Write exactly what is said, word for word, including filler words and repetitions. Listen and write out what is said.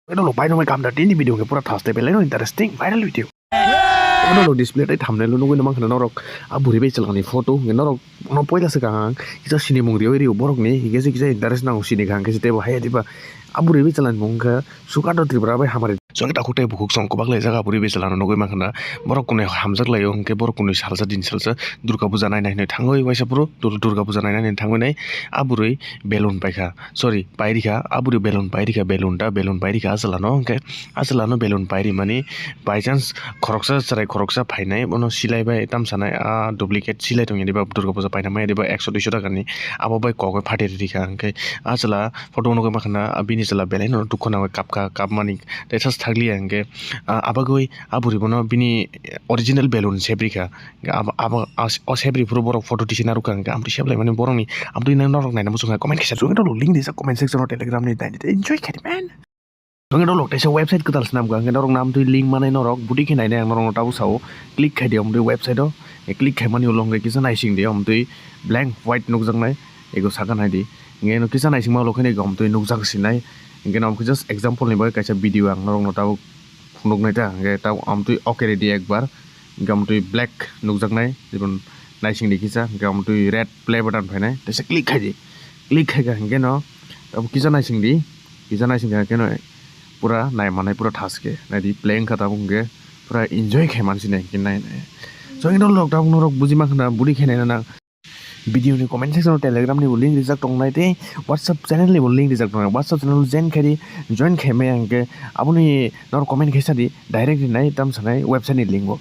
Eno lo bai nungwi kamda tini video hwnkhe pura thaste belai no interesting viral video. Ono lo display tei thumbnail o nugwi nang mankha norok a bwrwi bai chwla ni photo hwnkhe norok no poila swkang ang kisa sinimung riwi rio borok ni hwnkhe se kisa interest nango sini kha hwnkhe se teibo haya diba a bwrwi bai chwla ni mung wngkha Sukanto Tripura bai hamari. Chwng takhuk tei bukhuk chwng kwbak lai jaga bwrwi bai chwla no nugwi mankha borok kunui hamjak lai o hwnkhe borok kunui salsa din salsa Durga puja naina hinwi thangwi waisa phuru Dur- Durga puja naina hinwi thangwi nai a bwrwi balloon paikha. Sorry, pairikha, a bwrwi balloon pairikha, balloon da, balloon pairikha, a chwla no hwnkhe, a chwla no balloon pairimani by chance khoroksa chwrai khoroksa phainai, bono silai bai tamsanai, a duplicate silai tongya diba, Durga puja paina maya diba, ekso duiso taka ni, abo bai kok bai phatiri rikha, hwnkhe a chwla photo nugwi mankha na, bini chwla belai no dukhu nangwi kapkha, kapmani tei sas thakliya, hwnkhe a abagwi a bwrwi bono bini original balloon sebrikha. Hwnkhe abo, abo, as-, o sebri phuru borok photo tisi narwkha, hwnkhe amtwi seplaimani borokni amtwi nang norok naina muchungkha comment kisa chwng tolo link rijak comment section o Telegram ni naidi enjoy khaidi man. Chwng tolo kaisa website kwtal swnamkha, hwnkhe norok amtwi link manai norok budi khe nainai ang norokno tabuk sao click khaidi amtwi website o click khaimani ulo hwnkhe kisa naisingdi amtwi blank white nukjaknai ego saka naidi hwnkhe kisa naisingma ulo khe amtwi nukjak sinai hwnkhe just example ni bagwi kaisa video ang norokno tabuk phunuknai ta hwnkhe tabuk amtwi okay ready ekbar. Hwnkhe amtwi black nukjaknai, jibon naisingdi kisa, hwnkhe amtwi red play button phainai, teisa click khaidi, click khaikha hwnkhe no abo kisa naisingdi, kisa naisingkha hwnkhe no pura naimanai pura thaske naidi play wngkha tabuk hwnkhe pura enjoy khai mansinai hwnkhe nainai. So hwnkhe norok tabuk norok buji mankha na budi khe naina nang. Video ni comment section o Telegram ni bo link rijak tongnai tei WhatsApp channel ni bo link rijak tongnai, WhatsApp channel join khaidi, join khaimaya hwnkhe aboni norok comment khaisa di direct rinai tamsanai website ni link o.